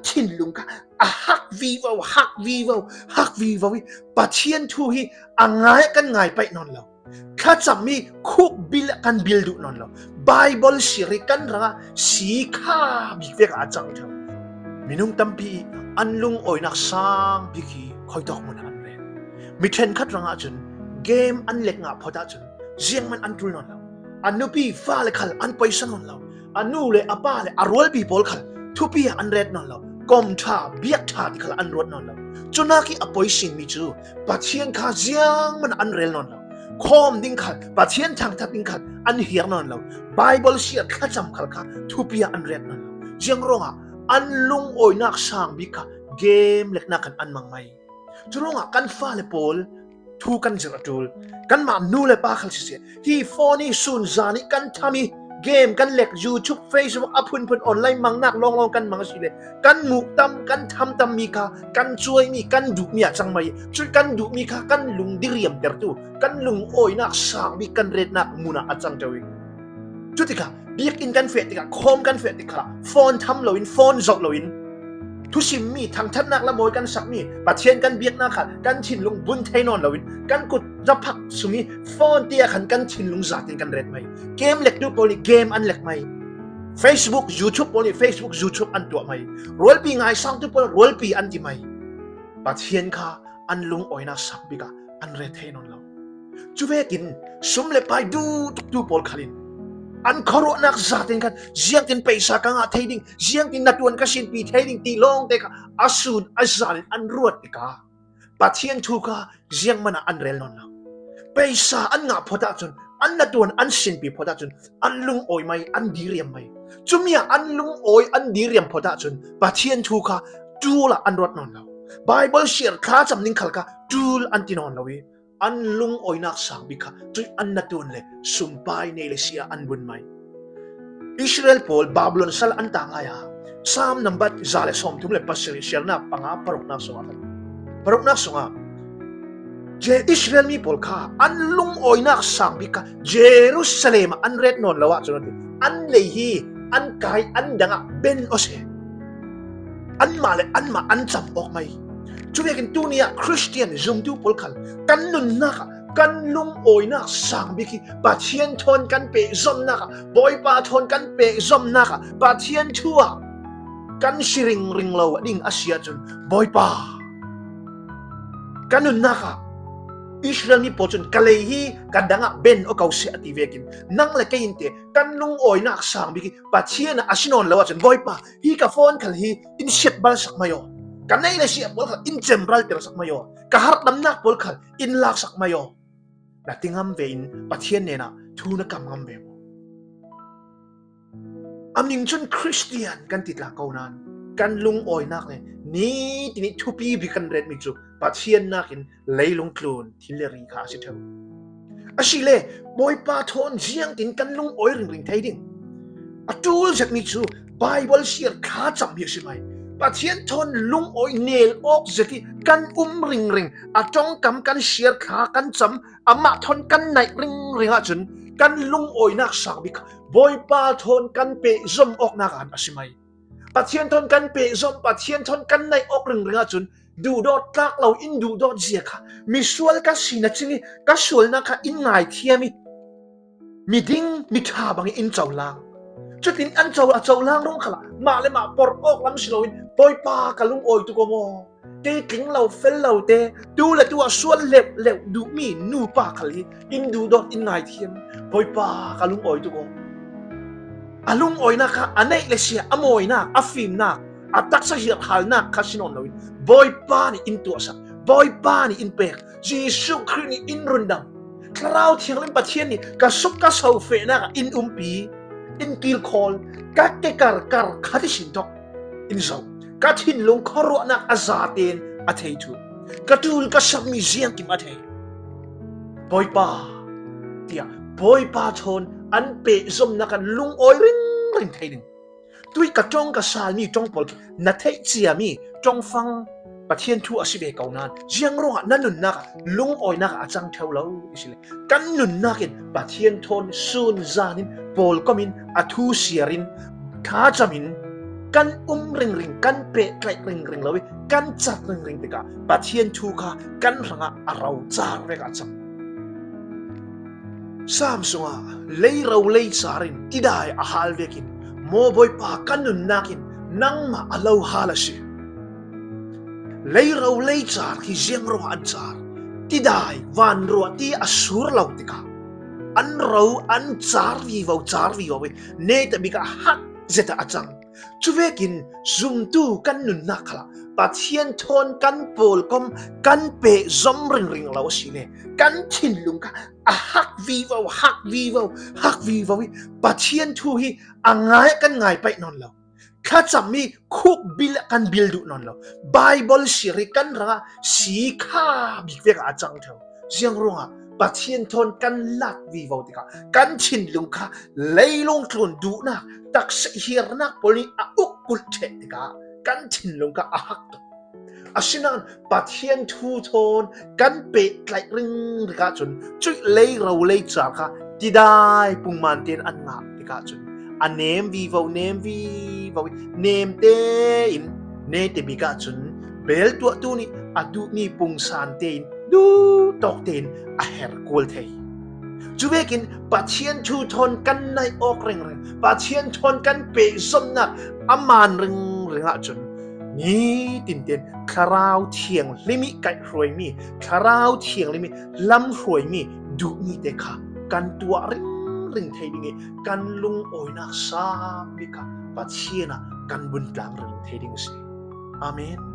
ທິ່ນລຸງກະອາຮັກວີເວົ້າ ຮັກວີເວົ້າ ຮັກວີເວົ້າ ປະທຽນທູຮີອາງ່າຍກັນງ່າຍໄປນອນເລົາ ຖ້າຈະມີຄຸກບິລກັນບິລດຸນອນເລົາ ບາຍບົນຊີຣິກັນຣະ ສີຂາບິກເວກອາຈັງເທີ ມີນຸງຕຳປີອັນລຸງໂອຍນັກສ້າງບິກຄີ ຄອຍຕອກມັນອັນແລນ ມີເທນຄັດຣະງະຈຸນ ເກມອັນເລັກງະພໍຕະຈຸນ ຈຽງມັນອັນຕຸນອນເລົາ ອະນຸປີຟ້າເລຄັນອັນປອຍສະໜອນເລົາ ອະນຸເລອະປາເລອະຣວລປີໂປລຄັນ ທຸປີອາອັນແຣດນອນເລົາ ກົມທາບຽກທາຕິຄັນອັນຣວດນອນເລົາ ຈຸນາກິອະປອຍຊິງມີຈູ ປະທຽນຄາຈຽງມັນອາອັນແຣນອນເລົາ ຄອມດິງຄັນ ປະທຽນທາງທັດດິງຄັນ ອັນເຮຍນອນເລົາ ບາຍບົນເຊຍຄາຈຳຄັນຄາ ທຸປີອາອັນແຣດນອນເລົາ ຈຽງໂຣງອາ ອັນລຸງໂອຍນາກສາງບິກຄາ ເກມເລັກນາກຄັນອັນມັງໄມ ຈຸໂລງອາກັນຟ້າແລະໂປລ ທູກັນເຈີອະຕູລ ກັນມານູແລະປາຄັນຊິເຊຍ ຮີໂຟນີຊູນຈານີກັນທາມີ ເກມກັນເລັກ ຢູທູບ ເຟສບຸກ ອະພຸນພຸນ ອອນລາຍມັງນາກລອງລອງກັນມັງຊິເລ ກັນໝູກຕຳ ກັນທຳຕຳມີຄາ ກັນຈວຍມີ ກັນດຸມີອາຈັງໄມ ຈວຍກັນດຸມີຄາ ກັນລຸງດິຣຽມເຕີຕູ້ ກັນລຸງໂອຍນາກສາງບິກ ກັນເຣດນາກມູນາອາຈັງເຈວິ ຈຸຕິກາ ບຽກອິນກັນເຟດຕິກາ ຄອມກັນເຟດຕິກາ ຟອນທຳລະວິນ ຟອນເຈົ້າລະວິນ ທຸຊິມມີ ທັງທັດນາກລະໂມຍກັນສັກມີ ປະທຽນກັນບຽກນາຄາ ກັນທິນລຸງບຸນໄທນອນລະວິນ ກັນກຸດຈະພັກສຸມີ ຟອນເຕຍຄັນ ກັນທິນລຸງຈາຕິນ ກັນເຣດໄມ ເກມເລັກດູໂປລີ ເກມອັນເລັກໄມ ເຟສບຸກ ຢູທູບໂປລີ ເຟສບຸກ ຢູທູບອັນຕົວະໄມ ຣວລປີງາຍສາງຕຸໂປລ ຣວລປີອັນຕິໄມ ປະທຽນຄາ ອັນລຸງໂອຍນາກສາງບິກຄາ ອັນເຣດໄທນອນເລົາ ຈຸເວກິນ ຊຸມເລປາຍດູຕຸກຕູໂປລຄາລິນ ອັນຄາຣວະນາກຈາຕິນຄັນ ຈຽງຕິນໄປສາກະງາໄທດິງ ຈຽງຕິນນະຕວນກະຊິນປີໄທດິງ ຕີລອງເຕກະ ອະສູນອາຈານ ອັນຣວດຕິກາ ປະທຽນທູຄາ ຈຽງມະນາອັນເຣນອນເລົາ ໄປສາອັນງາພໍຕະຈຸນ ອັນນະຕວນອັນຊິນປີພໍຕະຈຸນ ອັນລຸງໂອຍໄມ ອັນດີຣຽມໄມ ຈຸມຍາອັນລຸງໂອຍ ອັນດີຣຽມພໍຕະຈຸນ ປະທຽນທູຄາ ຕູລະອັນຣອດນອນເລົາ ບາຍບົນເຊຍຄາຈຳນິງຄັນຄາ ຕູລະອັນຕິນອນເລົາ ອັນລຸງໂອຍນາກສາງບິກຄາ ຈຸຍອັນນະຕວນເລ ຊຸມປາຍເນເລເຊຍອັນບຸນໄມ ອິດສະຣາເອລໂປລ ບາບລູນຊາລະອັນຕາງອາຍາ ຊາມນຳບັດ ຈາເລສອມທຸມເລ ປາເຊເຣເຊຍນາກປະງາ ປະຣົກນາກສອງອາ ປະຣົກນາກສອງອາ ເຈ ອິດສະຣາເອລມີໂປລຄາ ອັນລຸງໂອຍນາກສາງບິກຄາ ເຢຣູຊາເລັມ ອັນເຣດນອນລະວະ ຈຸນ ອັນເລຮີ ອັນກາຍ ອັນດັງອະ ເບັນໂອເຊ ອັນມາເລ ອັນມາ ອັນຈຳອອກໄມ ຈຸເວກິນຕູເນຍ ຄຣິສຕຽນ ຈຸມຕູໂປລຄັນ ກັນນຸນນາກ ກັນລຸງໂອຍນາກສາງບິກຄີ ປະທຽນທອນກັນເປະຊອມນາກ ບອຍປາທອນກັນເປະຊອມນາກ ປະທຽນທົວ ກັນຊິຣິງຣິງເລົາ ດິງອາເຊຍ ຈົນ ບອຍປາ ກັນນຸນນາກ ອິດສະຣາເອລມີໂປລ ຈົນ ກະເລຮີ ກະດັງອະ ເບັນໂອເກົາເຊ ອະຕິເວກິນ ນັງລະກະອິນເຕ ກັນລຸງໂອຍນາກສາງບິກຄີ ປະທຽນອາຊິນອນລະວະ ຈົນ ບອຍປາ ຮີກະຟອນຄັນຮີ ອິນເຊັດບາລສັກມາຍອ ກະໄນລະເຊຍໂປລຄັນ ອິນເຈັມບາລເຕລະສັກມາຍອ ກະຮັດດຳນາກໂປລຄັນ ອິນລາກສັກມາຍອ ນະຕິງາມເວອິນ ປະທຽນເນນະ ທູນະກຳງາມເວໂມ ອຳນິງຊົນຄຣິສຕຽນ ກັນຕິດລາເກົານານ ກັນລຸງໂອຍນາກເນ ນີຕິນິທຸປີບິກັນເຣດມິຈຸ ປະທຽນນາກອິນ ໄລລຸງໂຄລນ ທິນເລຣີຄາຊິເທີ ອາຊິເລ ບອຍປາທອນ ຈຽງຕິນກັນລຸງໂອຍ ຣິງຣິງໄທດິງ ອະຕູລເຈັກມິຈູ ບາຍບົລເຊຍ ຄາຈຳເຮຊິໄມ ປະທຽນທອນລຸງໂອຍ ເນລອອກເຈັກກິ ກັນອຸມຣິງຣິງ ອະຕ້ອງກຳກັນເຊຍ ຄາກັນຈຳ ອະມະທອນກັນໄນ ຣິງຣິງອະຈຸນ ກັນລຸງໂອຍນາກສາງບິກ ບອຍປາທອນກັນເປະຊົມອອກນາກອານອາຊິໄມ ປະທຽນທອນກັນເປະຊົມ ປະທຽນທອນກັນໄນອອກ ເລື່ອງເຮືອຈົນ ດູດອດຕາກເຫຼົ່າອິນດູດອດເຈຍຄະ ມີຊວນກະຊີນະຈິງ ກະຊວນນະຄະອິນງາຍທຽມ ມີດິງ ມີທາບັງອິນເຈົ້າລາງ ຈຸດອິນອັນເຈົ້າລາ ເຈົ້າລາງລົງຄະລະ ມາເລມາປອດອອກລຳຊິເຫຼົ່າອິນ ບອຍປາກະລຸງໂອຍຕຸກອງ ເຕກິງເຫຼົ່າເຟນເຫຼົ່າເຕ ຕູເລຕົວະຊວນເລັບເລັວ ດູມີນູປາຄະລີ ອິນດູດອດອິນງາຍທຽມ ບອຍປາກະລຸງໂອຍຕຸກອງ ອະລຸງໂອຍນາຄະ ອະໄນເລເຊຍ ອະໂມຍນາກ ອະຟີມນາກ ອະຕັກສະເຫຍດຫາລນາກ ຄາຊິນອນນາວິນ ບອຍປານີ້ອິນຕົວະສະ ບອຍປານີ້ອິນເປກ ເຢຊູຄຣິດນີ້ອິນຮຸນດຳ ຄະລາວທຽງເລັມປະທຽນນີ້ ກະສຸກກະເຊົາເຟນາກ ອິນອຸມປີ ອິນກີລຄອນ ກະເກກາລກາລຄາທິຊິນທອກ ອິນເຊົາ ກະທິນລົງຄອລວະນາກ ອາຊາເຕນ ອະເທຍທູ ກະຕູນກະສັບມີຊຽງກິມອະເທຍ ບອຍປາ ເຕຍ ບອຍປາໂທນ ອັນເປສົມນາກະລຸງໂອຍຣິງຣິງໄທໜຶ່ງ ຕຸ້ຍກະຈອງກະຊານມີຈອງປອລ ນະເທຍເຊຍມີຈອງຟັງ ປະທຽນທູອາຊິເບເກົານານ ຈຽງໂຣງອະນະນຸນນາກະ ລຸງໂອຍນາກະອາຈັງແຖວເລົາ ອິຊິເລ ກັນນຸນນາກເອັນ ປະທຽນໂທນ ຊູນຈານິນ ໂປລກອມມິນ ອາທູເຊຍຣິນ ຄາຈາມິນ kan um ringring, kan pehtlai ringring lo, kan char ringring tikah Pathian thu kha kan hrangah a rauchar vek a chang. Sam sungah, leirau leichar in tidai a hal vekin, maw Bawipa, ka nunnak in nangmah a lo hal a si. Leirau leichar hi ziang ruangah an char? Tidai vanruahti a sur lo tikah an rau, an char vivo, char vivo i, neite bikah hak zeta a chang. Chuvekin zumtu kan nunnak khalah Pathian thawn kan pawlkom, kan pehzom ringring lo a si le, kan thinlung kha a hak vivo, hak vivo, hak vivo i, Pathian thu hi a ngai kan ngai pai nawn lo. Thlacham mi khuk bil kan bil duh nawn lo. Bible siri kan hrangah si kha bik vek a chang theu. Ziang ruangah Pathian thawn kan lat vivo tikah kan thinlung kha leilung tlun duhnak, taksa hiarnak pawl nih a uk kulh theh tikah kan thinlung kha a hak to. Asinain Pathian thu thawn kan pehtlai ringring tikah chun, chuih leirau leichar kha tidai pungmante in an ngah tikah chun, a nem vivo, nem vivo, nemte in, neite bikah chun beltuahtu nih a duhmi pungsante in, duhtawkte in a her kul thei. Chuvekin Pathian thu thawn kan nai awk ringring, Pathian thawn kan pehzomnak a man ringring ah chun, ni tinten Thlarau Thianghlim i kaihhruai mi, Thlarau Thianghlim i lamhruai mi, duhmite kha kan tuah ringring thei ding i, kan lungawinak sam bik kha Pathian ah kan buntlang ringring thei ding a si. Amen.